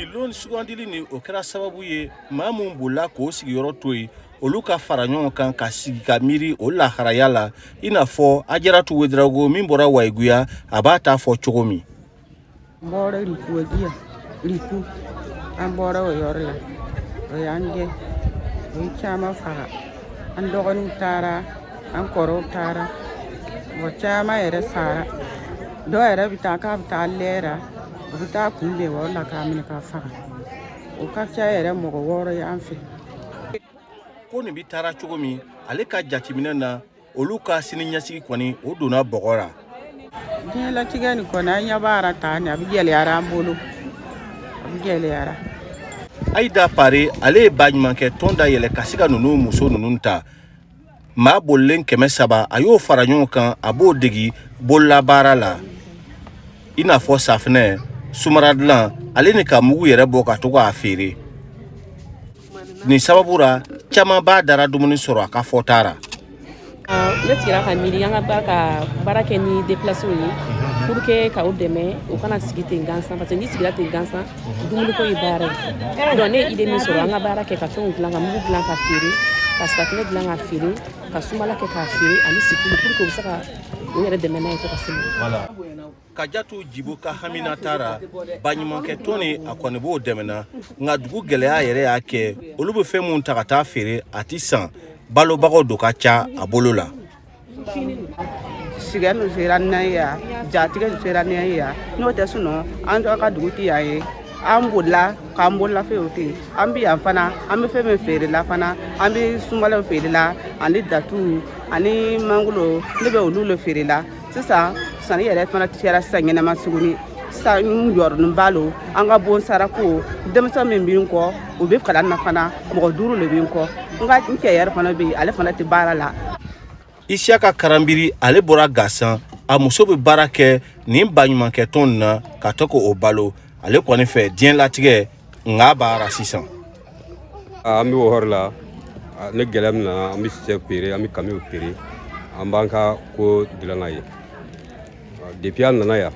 Nin lon sugandili nin, o kɛra sababu ye, maa min bolila k'o sigiyɔrɔ to yen, olu ka fara ɲɔgɔn kan ka sigi ka miiri o laharaya la, i n'a fɔ Ajaratu Wedarago min bɔra Wayiguya, a b'a ta fɔ cogo min. N bɔra Rikuwajiya, Riku, an bɔra o yɔrɔ la. O y'an gɛn, o ye caman faga. An dɔgɔninw taara, an kɔrɔw taara, mɔgɔ caman yɛrɛ sara. Dɔw yɛrɛ bɛ taa k'a bɛ taa lɛra, u bɛ taa kunbɛn o yɔrɔ la k'a minɛ k'a faga. O ka ca yɛrɛ mɔgɔ 6 y'an fɛ. Ko nin bɛ taara cogo min, ale ka jateminɛ na, olu ka sini ɲɛsigi kɔni, o donna bɔgɔ la. Diɲɛlatigɛ nin kɔni, an ɲɛ b'a la tan nin, a bɛ gɛlɛyara an bolo, a bɛ gɛlɛyara. Ayida Pare, ale ye baɲumankɛ tɔn dayɛlɛ ka se ka ninnu muso ninnu ta. Maa bolilen 300, a y'o fara ɲɔgɔn kan, a b'o degi bololabaara la, i n'a fɔ safinɛ, sumara dilan, ale ni ka mugu yɛrɛ bɔ ka to k'a feere. Nin sababu ra, caman b'a dara dumuni sɔrɔ, a ka fɔta ra. Ne sigira ka miiri an ka ba ka baara kɛ ni déplacéw ye pour que ka o dɛmɛ, u kana sigi ten gansan, parce que n'i sigira ten gansan, dumuniko ye baara ye. Donc ne ye idée min sɔrɔ, an ka baara kɛ ka fɛnw dilan, ka mugu dilan ka feere, ka safinɛ dilan ka feere, ka sumala kɛ k'a feere, ani situlu, pour que u bɛ se ka u yɛrɛ dɛmɛ n'a ye fo ka se. Kajatu Jibo ka hamina taara baɲumankɛ tɔn ni a kɔni b'o dɛmɛna, nka dugu gɛlɛya yɛrɛ y'a kɛ olu bɛ fɛn minnu ta ka taa feere, a ti san, balobagaw don ka ca a bolo la. Sigɛ nu sera ne yan, jatigɛ nu sera ne yan. N'o tɛ, sinon an ka dugu tɛ yan ye. An bolila k'an bolola fɛnw to yen. An bɛ yan fana, an bɛ fɛn min feere la fana, an bɛ sumalaw feere la, ani datu ani mangolo. Ne bɛ olu le feere la sisan. Sanni yɛrɛ fana kɛra sisan ɲɛnama tuguni. Sisan n jɔrɔnin ba lo an ka bon sarako. Denmisɛn min bɛ n kɔ, u bɛ kalan na fana, mɔgɔ duuru le bɛ n kɔ. N ka n cɛ yɛrɛ fana bɛ yen, ale fana tɛ baara la. Isiyaka Karanbiri, ale bɔra Gasan. A muso bɛ baara kɛ nin baɲumankɛ tɔn na ka to k'o balo. Ale kɔni fɛ, diɲɛ latigɛ nka baara sisan. An bɛ o yɔrɔ la ne gɛlɛya min na, an bɛ sɛ feere, an bɛ kamiw feere, an b'an ka ko dilan n'a ye. Depuis an nana yan,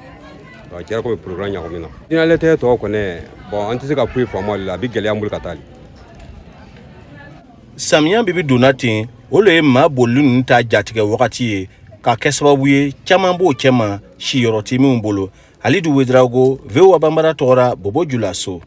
a kɛra komi programme ɲagami na. Diɲɛlatigɛ tɔ kɔni, bon, an tɛ se ka foyi faamu ale la. A bɛ gɛlɛya an bolo ka taa. Samiya bi donna ten, o le ye maa bolili ninnu ta jatigɛ wagati ye, ka kɛ sababu ye caman b'o cɛ ma siyɔrɔ tɛ minnu bolo. Halidu Wedarago, VOA Banbara tɔgɔra, Bobo Julaso.